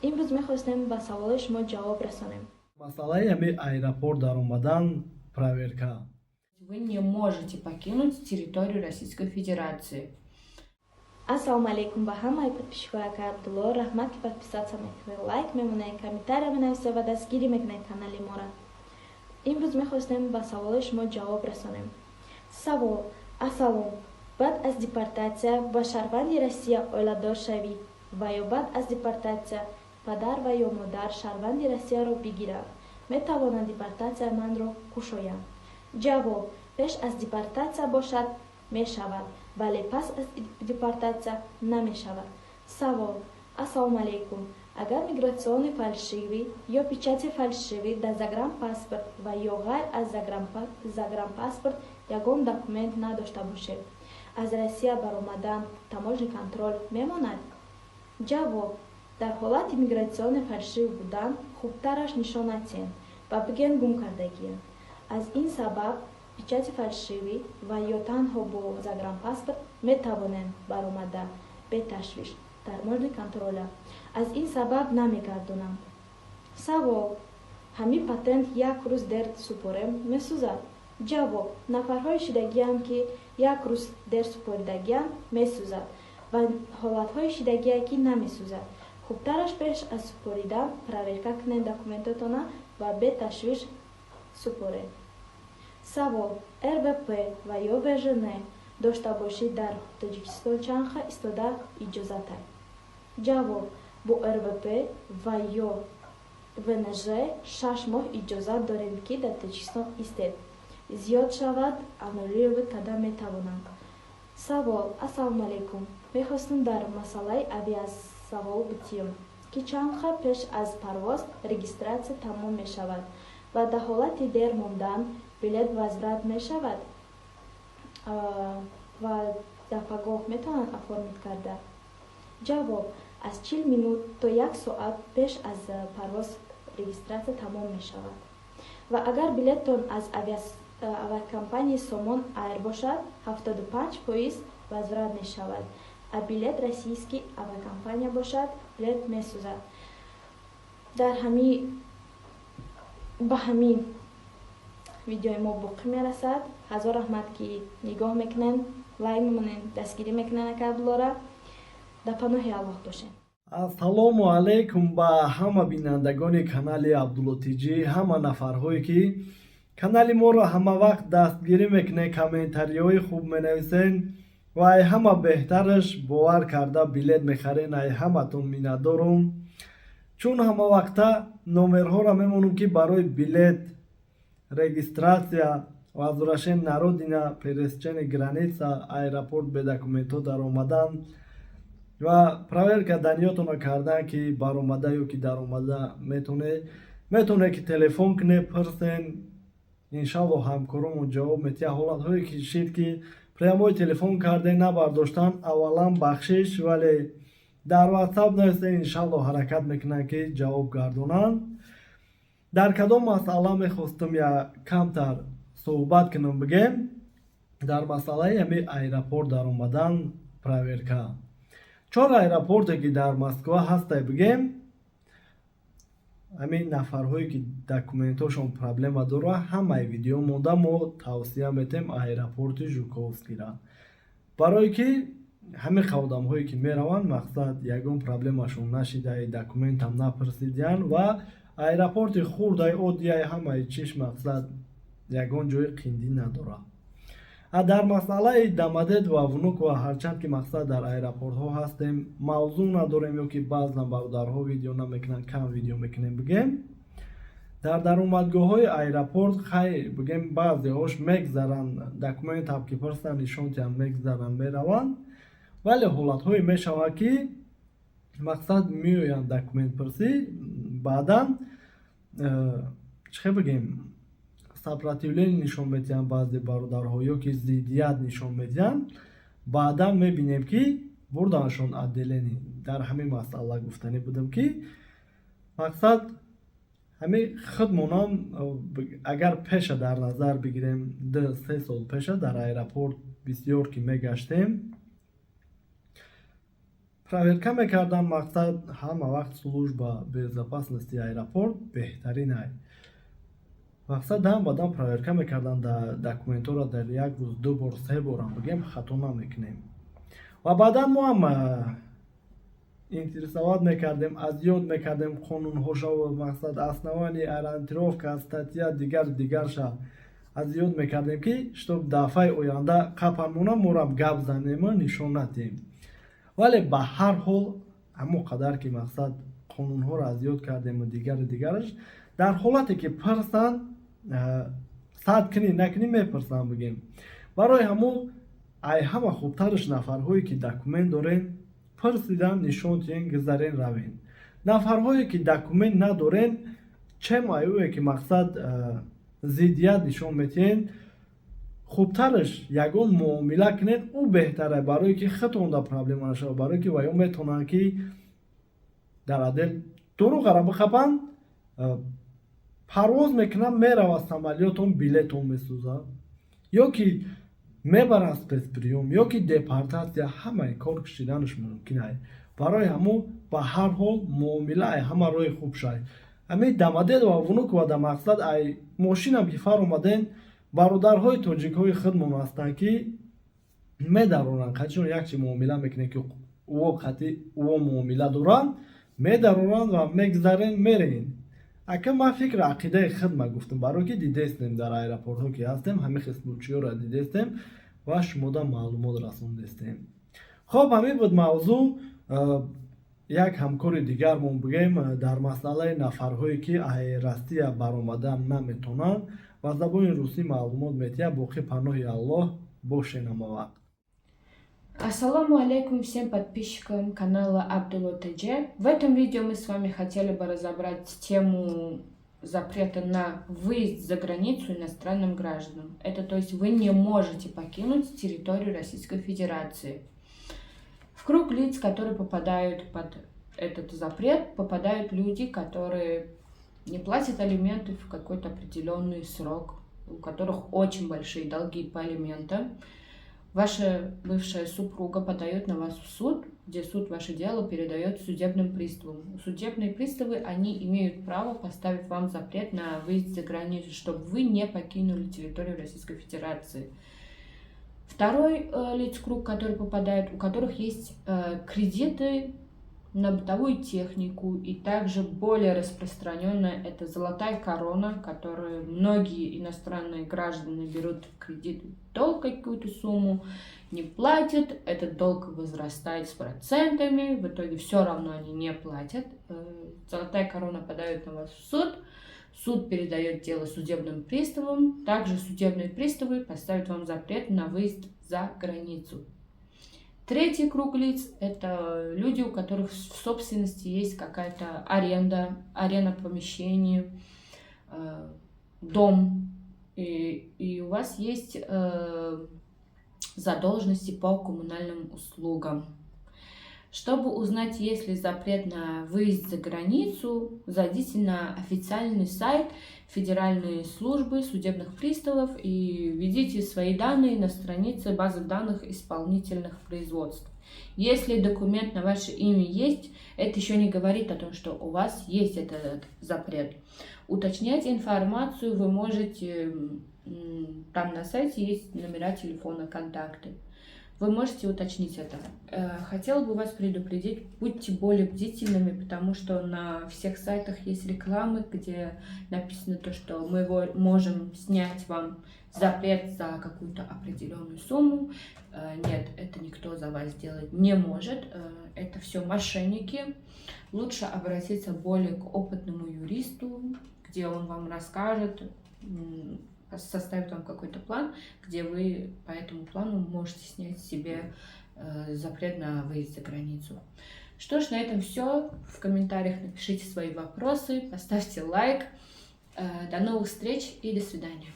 Имрӯз мехостем ба саволои шумо ҷавоб расонем. Масъалаи ҳамин аэропорт даромадан, проверка. Вы не можете покинуть территорию Российской Федерации. Ассалому алайкум ба ҳамаи подписчикои ака Абдулло. Раҳмат, ки подписаться мекунед, лайк мемонед, комментария менависед ва дастгирӣ мекунед канали моро. Имрӯз мехостем ба саволои шумо ҷавоб расонем. Савол: Ассалом, баъд аз депортатсия ба шаҳрванди Россия оиладор шавӣ ва ё баъд аз депортатсия падар ва ё модар шаҳрванди Россияро бигиранд, метавонанд депортатсияи манро кушоянд? Ҷавоб: пеш аз депортатсия бошад, мешавад, вале пас аз депортатсия намешавад. Савол: Ассалому алайкум, агар миграционный фальшивый ё печати фальшивый дар загранпаспорт ва ё ғайр аз загранпаспорт ягон документ надошта бошед, аз Россия баромадан таможенный контроль мемонад? Ҷавоб: дар ҳолати миграционный фальшивый будан хубтараш нишон натиҳем ва бигӯем, гум кардагием. Аз ин сабаб печати фальшивый ва ё танҳо бо загранпаспорт метавонем баромада беташвиш таможенный контроля. Аз ин сабаб намегардонанд. Савол: ҳамин патент як рӯз дер супорем, месӯзад? Ҷавоб: нафарҳои шидагиам, ки як рӯз дер супоридагиам, месӯзад ва ҳолатҳои шидагие, ки намесӯзад. Хубтараш пеш аз супоридан проверка кунед документотона ва беташвиш супоред. Савол: РВП ва ё ВЖН дошта бошӣ, дар Тоҷикистон чанд хел истода иҷозатай? Ҷавоб: бо РВП ва ё ВНЖ 6 моҳ иҷозат дорем, ки дар Тоҷикистон истед. Зиёд шавад, аннулировать карда метавонанд. Савол: Ассалому алайкум, мехостам дар масъалаи авиасавол битиём, ки чанд хел пеш аз парвоз регистрация тамом мешавад ва дар ҳолати дер мондан билет возврат мешавад ва дар пагоҳ метавонанд оформить карда? Ҷавоб: аз 40 минут то як соат пеш аз парвоз регистрация тамом мешавад ва агар билеттон аз авиакомпанияи Сомон Айр бошад, 75% возврат мешавад, а билет российский авиакомпания бошад, билет месӯзад. Дар ҳами ба ҳамин видеои мо боқӣ мерасад. Ҳазор раҳмат, ки нигоҳ мекунед, лайк мемонед, дастгирӣ мекунед ака Абдуллора. Дар паноҳи Аллоҳ бошед. Ассалому алайкум ба ҳама бинандагони канали Абдулло Тиҷӣ, ҳама нафарҳое, ки канали моро ҳамавақт дастгирӣ мекунед, комментариҳои хуб менависен ва ай ҳама беҳтараш бовар карда билет мехарен. Ай ҳаматон миннатдорум, чун ҳамавақта номерҳоро мемонам, ки барои билет, регистрация, возвращение на родина, пересечение граница, аэропорт бе документҳо даромадан ва проверка данныетонро кардан, ки баромада ё ки даромада метонед, метавонед, ки телефон кунед, пурсен. Иншалло, ҳамкоромон ҷавоб медиҳад. Ҳолатҳое ки шид, ки прямой телефон карде, набардоштан, аввалан бахшиш, вале дар Ватсап нависен, иншалло, ҳаракат мекунанд, ки ҷавоб гардонанд. Дар кадом масъала мехостам я камтар суҳбат кунам, бигем, дар масъалаи ҳамин аэропорт даромадан, проверка. Чор аэропорте, ки дар Москва ҳастай, бигем, ҳамин нафарҳое, ки документҳошон проблема дорад, ҳамаи видео монда мо тавсия метем аэропорти Жуковскийра, барое ки ҳамин одамҳое, ки мераванд, мақсад, ягон проблемашон нашидаи, документам напурсидиян ва аэропорти хурдай, оддияй, ҳамаи чиш, мақсад, ягон ҷои қиндӣ надорад. А дар масъалаи Домодедово ва Внуково, ҳарчанд ки, мақсад, дар аэропортҳо ҳастем, мавзӯъ надорем ё ки баъзан бародарҳо видео намекунанд, кам видео мекунем, бигем, дар даромадгоҳҳои аэропорт, хай, бигем, баъзеҳош мегзаранд, документам ки пурсанд, нишонтиам, мегзаранд, мераванд, вале ҳолатҳое мешавад, ки, мақсад, меоянд документпурсӣ, баъдан чӣ хел бигем, сопротивление нишон медиҳанд баъзе бародарҳо ё ки зиддият нишон медиҳанд. Баъдан мебинем, ки бурданашон отделение. Дар ҳамин масъала гуфтанӣ будам, ки, мақсад, ҳамин худмонам агар пеша дар назар бигирем, 2-3 сол пеша дар аэропорт бисёр ки мегаштем. Проверка мекардан. Мақсад, ҳама вақт служба безопасности аэропорт беҳтарин ай. Мақсад, дам ба дам проверка мекардан документҳоро, дар як рӯз ду бор, се борам бигем, хато намекунем. Ва баъдан мо ҳам интересовать мекардем, аз ёд мекардем қонунҳоша, мақсад, основание, ориентировка, статья, дигар дигарша аз ёд мекардем, ки чтоб дафъаи оянда қапанмона морам гап занему нишон надиҳем. Вале ба ҳар ҳол, ҳамон қадар ки, мақсад, қонунҳоро аз ёд кардему дигару дигараш, дар ҳолате ки пирсанд, сад кунӣ накунӣ, мепурсанд, бигем. Барои ҳамун ай ҳама хубтараш, нафарҳое ки документ дорен, пурсидан, нишон диҳен, гузарен, равен. Нафарҳое ки документ надорен, чем аюе ки, мақсад, зиддият нишон медиҳен, хубтараш ягон муомила кунед, ӯ беҳтара, барое ки худтонда проблема нашавад, барое ки ваё метавонанд, ки дар отдел дурӯғара бихапанд. Парвоз мекунанд, меравад самолётон, билетон месӯзад, ё ки мебаранд спецприём, ё ки депортатсия, ҳамаи кор кушиданаш мумкин ай. Барои ҳамун, ба ҳар ҳол, муомила ай ҳама роҳи хуб шай. Ҳамин Домодедово, Внуково да, мақсад, ай мошинам ки фаромаден, бародарҳои тоҷикҳои худмон ҳастанд, ки медаронанд. Қатишон якчи муомила мекунед, ки ӯо қатъи ӯо муомила доранд, медароранд ва мегзарен, мерен. Ака, ман фикру ақидаи худма гуфтам, барое ки дидестем, дар аэропортҳо ки ҳастем, ҳамин хислучиёро дидестем ва шумода маълумот расондестем. Хоб, ҳамин буд мавзӯъ. Як ҳамкори дигармон бигем дар масъалаи нафарҳое ки Россия баромадан наметавонанд, ба забони русӣ маълумот медиҳад. Боқӣ паноҳи Аллоҳ бошен ҳама вақт. Ассаламу алейкум всем подписчикам канала Абдулло ТЖ. В этом видео мы с вами хотели бы разобрать тему запрета на выезд за границу иностранным гражданам. Это то есть вы не можете покинуть территорию Российской Федерации. В круг лиц, которые попадают под этот запрет, попадают люди, которые не платят алименты в какой-то определенный срок, у которых очень большие долги по алиментам. Ваша бывшая супруга подает на вас в суд, где суд ваше дело передает судебным приставам. Судебные приставы, они имеют право поставить вам запрет на выезд за границу, чтобы вы не покинули территорию Российской Федерации. Второй лиц круг, который попадает, у которых есть кредиты на бытовую технику, и также более распространенная это золотая корона, которую многие иностранные граждане берут в кредит, долг какую-то сумму, не платят, этот долг возрастает с процентами, в итоге все равно они не платят. Золотая корона подает на вас в суд, суд передает дело судебным приставам, также судебные приставы поставят вам запрет на выезд за границу. Третий круг лиц – это люди, у которых в собственности есть какая-то аренда, аренда помещений, дом, и у вас есть задолженности по коммунальным услугам. Чтобы узнать, есть ли запрет на выезд за границу, зайдите на официальный сайт Федеральной службы судебных приставов и введите свои данные на странице базы данных исполнительных производств. Если документ на ваше имя есть, это еще не говорит о том, что у вас есть этот запрет. Уточнять информацию вы можете, там на сайте есть номера телефона, контакты. Вы можете уточнить это. Хотела бы вас предупредить, будьте более бдительными, потому что на всех сайтах есть рекламы, где написано то, что мы его можем снять вам запрет за какую-то определенную сумму. Нет, это никто за вас сделать не может. Это все мошенники. Лучше обратиться более к опытному юристу, где он вам расскажет, составит вам какой-то план, где вы по этому плану можете снять себе запрет на выезд за границу. Что ж, на этом все. В комментариях напишите свои вопросы, поставьте лайк. До новых встреч и до свидания.